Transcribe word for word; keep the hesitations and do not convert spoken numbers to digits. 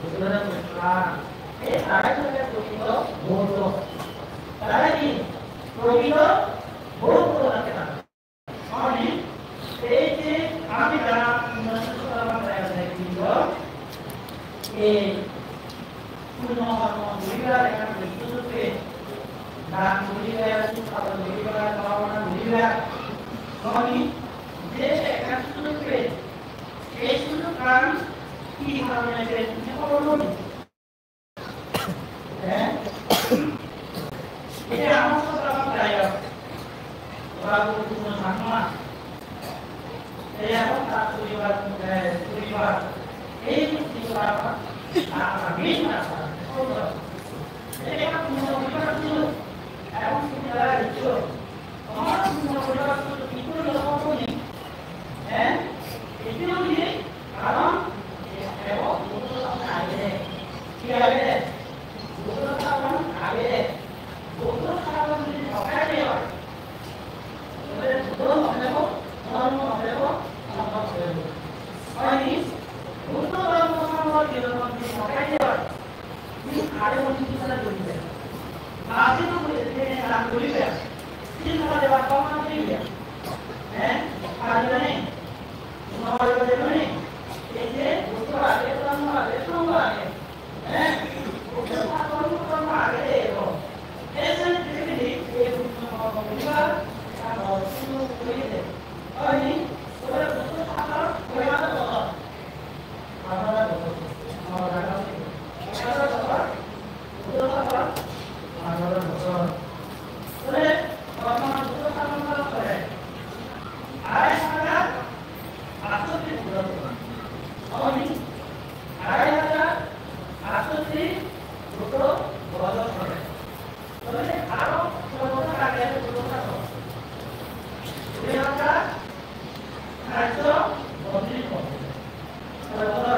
Buddhore pujjo. Ei tare hoide prokrito Buddho. Tare hi? Prokrito Buddho hoide tare. Mane, ei je ami jara Buddho sutro bhagabata, ei punno kormo guribar ekkan sujog pei, dan guribar, sutro guribar, bhabona guribar, mane, je ekkan sujog pei, ei sujoggan hi karone pei, tumi hobor loi. Eh? Ei je amar sotto amar dayok, Babu Buddho Dhamma, ei je amar poribar, eh, poribar, ei poribar, ah, ah, main poribar, ei je amar poribar, eh, amar poribar, Tomar punno guribar sujuk ikku logo tumi. Eh? Ikku guri, karon, eh, ebo Buddho sabon agede. Hi agede? Buddho sabon agede. Buddho sabon jodi no thakle oi, tole Buddho no thebo, dhormo no thebo, songho no thebo. Oi ni? Buddho dhormo songho jodi no thakle oi, tumi are undi bisare doribe. Masi to bole tumi dan goribe. Sil pale ba koma goribe. Eh? Paribe ne? No paribe ne? Ei je Buddho age, Dhammo age, Sangho age. Eh? Buddho age, Dhammo age, ego. Ei je prithibi, ei Buddho dhormo goribar, aro suru goribe. Oi ni? Tole Buddho age, oi age, oi age. Tole aro koi bojor age Buddho sabon? Dui hajar saatso botris bojor. Koi bojor